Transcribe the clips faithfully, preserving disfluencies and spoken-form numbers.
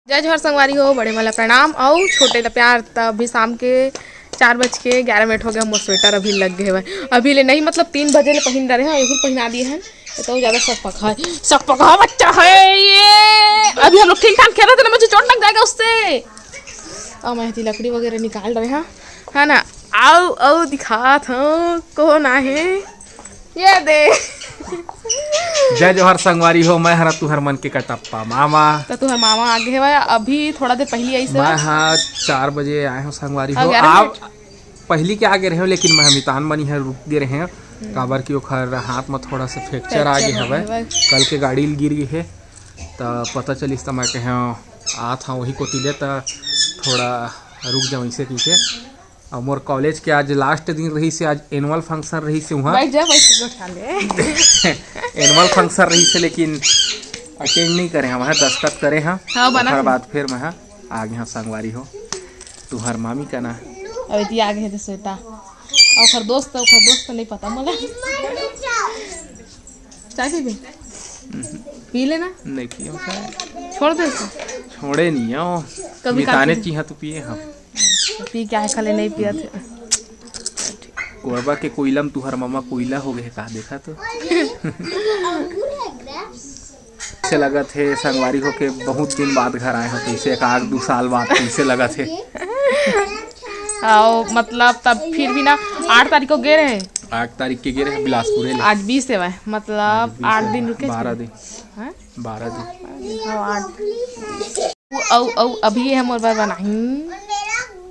जय जोहार संगवारी हो, बड़े मन ला प्रणाम अउ छोटे ला प्यार। त अभी शाम के चार बज के ग्यारह मिनट हो गया, मोर स्वेटर अभी लग गए हवय। अभी ले नहीं, मतलब तीन बजे ले पहिन डरे हैं, एहू पहिना दिए हैं। तो ज्यादा सकपका है, सकपका बच्चा है ये। अभी हम लोग ठीक ठाक खेलत रहे, मुझे चोट लग जाएगा उससे। और मैं इतनी लकड़ी वगैरह निकाल रहे हैं, है ना? आओ, आओ, दिखात हूँ कौन आहे। ये दे। जय जोहार संगवारी हो, मैं हरा तुहर मन के कटप्पा मामा। तो तुहर मामा आगे हवय, अभी थोड़ा देर पहली आई से। मैं हा चार बजे आए हूँ संगवारी हो। ग्यारह आप मिनट। पहली के आगे रहे हो, लेकिन मैं मितान मनी हर रुक गए रहे हैं, काबर कि ओखर हाथ में थोड़ा सा फ्रैक्चर आ गए फ्रैक्चर हो हवय। गए हवय। कल के गाड़ी ल गिर गए है, त पता चलिस त मैं कहे आत हाँ वही कोती ले, त थोड़ा रुक जाऊँ इसे कह के। अउ मोर कॉलेज के आज लास्ट दिन रहिस हे, आज एनुअल फंक्शन रहिस हे उहाँ। बैठ जा, बैठ, बैठ, खा ले। एनुअल फंक्शन रहिस हे, लेकिन अटेंड नहीं करे हैं, वहाँ दस्तखत करे हैं। हाँ, बना ओकर दे। बाद फिर मैं आगे हाँ संगवारी हो, तुहर मामी का ना। अब इति आगे है तो श्वेता। और ओकर दोस्त, ओकर दोस्त नहीं पता मोला। चाय पीबे? पी लेना। नहीं पियो चाय। छोड़ दे इसको। छोड़े नहीं हो। कभी मिताने काफी। चीहा तो पिए हम। पी क्या है, खाली नहीं पिया थे। कोरबा के कोयला में तुहर मामा कोयला हो गए, कहा देखा तो। से लगत हे संगवारी हो के बहुत दिन बाद घर आए हो, तो इसे एक आध दो साल बाद तो इसे लगत हे। आओ, मतलब तब फिर भी ना, आठ तारीख को गए रहे। आठ तारीख के गए रहे बिलासपुर ले। आज बीस है भाई, मतलब आज बीस आठ है, दिन रुके। बारह दिन। हैं? बारह दिन। हाँ, आठ। अउ, अउ, अभी ये मोर बर बनाही।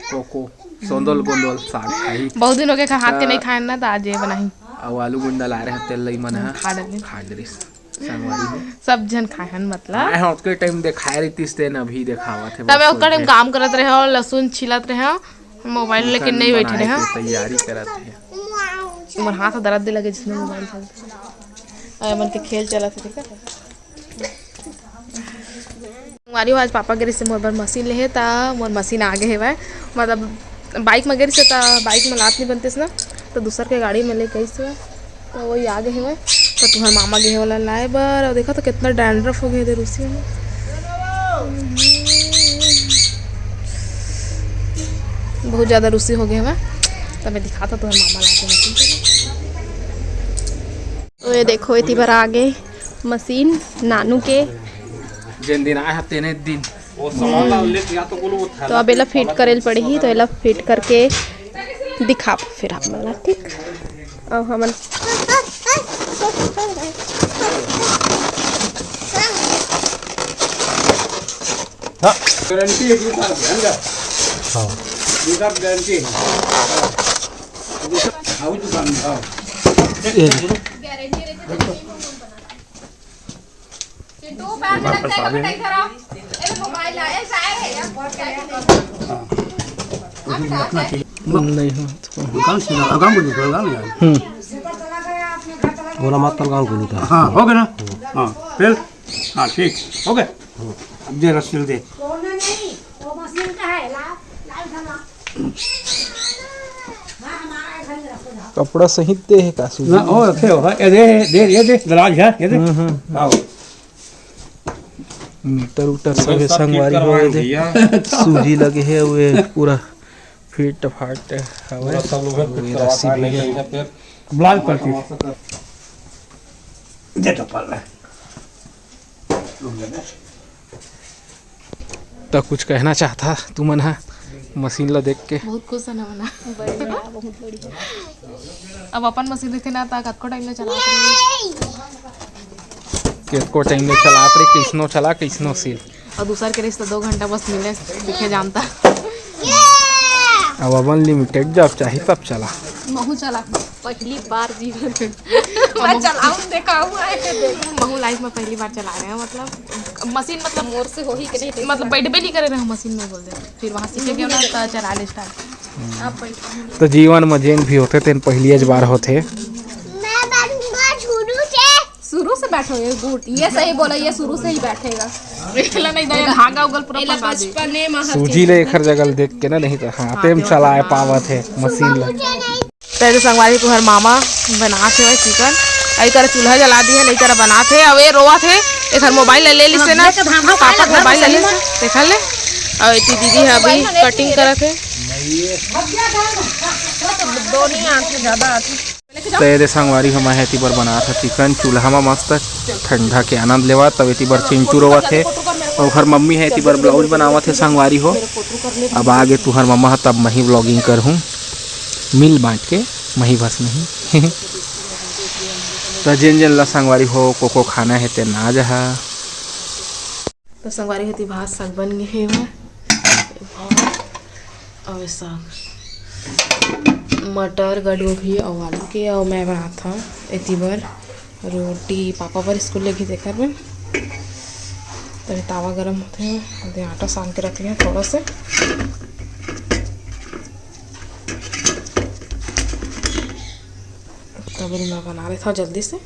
कोको, सोंदल गोंदल साग खाही। बहुत दिन हो गए हाथ के त नहीं खाए ना, तो आज ये बनाही। अउ आलू गुंडा ला रहे हैं, तेल लई मन हम्म, है। खा डाले। खा डरिस। संगवारी हो। सब झन खाए हन, मतलब। आए हैं, ओतके टाइम देखाए रहितिस तेन, अभी देखावत हे, तब बस ओकर टाइम ओतके। काम करत रहे हो, लहसुन छिलत रहे हो, मोबाइल लेके चिकन नहीं बैठे बनाए रहे हो। के तैयारी करत हे। तुम्हार हाथ दर्द दे लगे जिसने मोबाइल चलते। अरे मन के खेल चलत हे, ठीक है। संगवारी हो, आज पापा गे रहिस हे मोर बर मशीन लेहे, त मोर मशीन आ गे हेवय। मतलब बाइक म गे रहिस हे, त बाइक म लात नहीं बनतेस ना, त दूसर के गाड़ी म लेके आइस हेवय, त वही आ गे हेवय। त तुहर मामा गे हे ओला लाए बर। अउ देखा तो कितना डैंड्रफ हो गए हे रूसी में, बहुत ज्यादा रूसी हो गए हेवय। त मैं दिखाता तुहर मामा लाके मशीन। ओ ये देखो, एती बर आ गे मशीन नानू के। जेन दिन आए ह तेने दिन। तो अब एला फिट करे ल पड़ही, तो एला फिट करके दिखाब फिर आप मन ला, ठीक? अब हमन हाँ। गारंटी है, दो साल की, समझा? हाँ। दो साल गारंटी है। दो साल, हाँ, वो दुकान में, हाँ। ये चिंटू, पैर में लग जाएगा बेटा, इधर आओ। ए, मोबाइल आ, ए, जाए है यार, बहुत टाइम हो गया। हाँ। नहीं हो तो। काम सीधा, काम को दूसरा काम यार। हम्म। बोला मत कर, काम को नहीं था। हाँ, हो गया ना? हाँ, फिर? हाँ, ठीक, हो गया। अब दे रसीद दे। वो नहीं, वो मशीन का है, लाओ, लाओ इधर लाओ। कपड़ा सहित दे हे का सूजी? ना, ओ, रखे हो, हाँ, ये दे, दे, ये दे, दराज है, ये दे। हम्म, हम्म। आओ। मीटर उटर सब ये सब संगवारी हो, ये दे। भैया। सूजी लगे हे, वो पूरा फिट फाट हवे। पूरा सब लोग हैं, वो फिट ये करवा रस्सी के भी लेके है। इधर पे। ब्लाउज पट्टी। दे तो पल्ला। त कुछ कहना चाहता तुमन ह मशीन ला देख के? बहुत खुश है ना मना। बढ़िया, बहुत बढ़िया। अब अपन मशीन रहिथे ना, त कतको टाइम ले चलात रहे। कतको टाइम ले चलात रहे, कइसनो चला, कइसनो सील। और दूसर के रहिस त दो घंटा बस मिले, दिखे जानता। अब अपन लिमिटेड, जब चाही तब चला। महू चला। पहली बार जीवन में। मैं चलाऊं, देखा हुआ है, देखा। महू लाइफ में पहली बार चला रहे हैं, मतलब, मशीन, मतलब, मोर से हो ही के नहीं, मतलब, बैठबे नहीं करे रहे मशीन में, बोल दे। फिर वहाँ सीखे गए ना, तो चला ले स्टार्ट। आप बैठो। तो जीवन में जेन भी होथे, तेन पहली बार होथे। मैं बनूंगा शुरू से। शुरू से बैठो, ये गुड, ये सही बोला, ये शुरू से ही बैठेगा। एकला नहीं दे, भागा उगल पूरा एला पंगा दे। बचपने में हर सूजी चीज ले एखर जगह देख के ना, नहीं तो हाथे में चलाए पावत हे मशीन ला। ते तो संगवारी, तुहर मामा बनात हे चिकन। अई करा चूल्हा जला दिए, नहीं करा बनात हे। अब ये रोवत हे, एखर मोबाइल ला ले लिसे ना, पापा के मोबाइल ला ले लिसे, देखा ले। अउ एती दीदी ह अभी कटिंग करत हे। दो नहीं आथे, ज्यादा आथे। त ये दे संगवारी हो, मैं ह एती बर बनात ह चिकन चूल्हा म मस्त ठंडा के आनंद लेवत। तब एती बर चिंटू रोवत हे, ओखर मम्मी ह एती बर ब्लाउज बनावत हे संगवारी हो। अब आगे तुहर मम्मा ह तब मही व्लॉगिंग करहूँ, मिल बांट के मही भस नहीं। त जेन जेन ला संगवारी हो कोको खाना हे ते ना जहा। तो संगवारी होती भात साग बन गए हे, भात अउ साग, मटर गडोभी अउ आलू के, अउ मैं बनात हव एती बर रोटी, पापा बर स्कूल लेगी तेकर बर। तभी तावा गरम होते हैं, अभी आटा सान के रख लिया थोड़ा से। तब मैं बना लेता हूँ जल्दी से।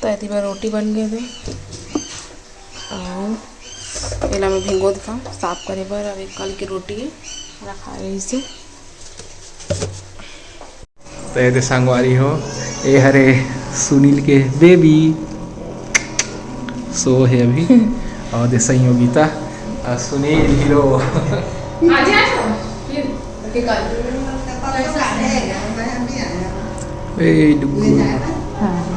तो एती बर रोटी बन गए हे, अउ एला मैं भिंगो देथव साफ करे बर। अब एक कल के रोटी हे, रखा रहिसे। तो ये दे संगवारी हो, ए हरे सुनील के बेबी, सो हे अभी। अउ दे संयोगिता, अउ सुनील हीरो। ए डुगु। हाँ।